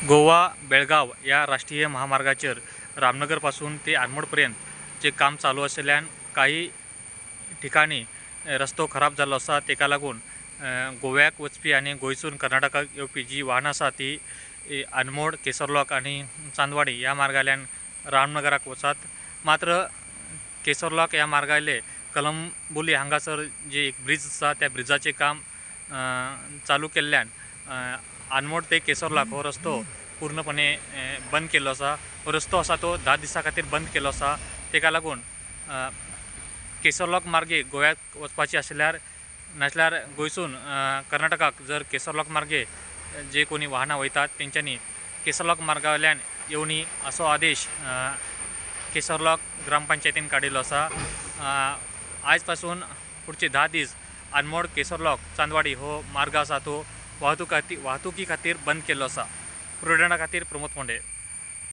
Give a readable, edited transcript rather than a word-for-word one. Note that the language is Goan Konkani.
गोवा बेळगांव ह्या राष्ट्रीय महामार्गाचेर रामनगर पासून ते आरमोड पर्यंत जे काम चालू आशिल्ल्यान काही ठिकाणी रस्तो खराब जाल्लो आसा. ताका लागून गोव्याक वचपी आनी गोंयसून कर्नाटकाक येवपी जी वाहनां आसा ती आनमोड, केसरलॉक आनी चांदवाडी ह्या मार्गांतल्यान रामनगराक वचात. मात्र केसरलॉक ह्या मार्गावयले कलंबोली हांगासर जे एक ब्रिज आसा त्या ब्रिजाचें काम चालू केल्ल्यान आनमोड ते केसरलॉक हो रस्तो पूर्णपणे बंद केल्लो आसा. हो रस्तो आसा तो 10 दिसां खातीर बंद केल्लो आसा. ताका लागून केसरलॉक मार्गे गोव्याक वचपाचें आसल्यार नासल्यार गोंयसून कर्नाटकाक जर केसरलॉक मार्गे जे कोणी वाहनां वयतात तेंच्यांनी केसरलॉक मार्गावयल्यान येवनी असो आदेश केसरलॉक ग्रामपंचायतीन काडिल्लो आसा. आयज पासून फुडचे 10 दीस आनमोड, केसरलॉक, चांदवाडी हो मार्ग आसा तो वाहतुकी खातीर बंद केल्लो आसा. प्रुडंटा खातीर प्रमोद फोंडे.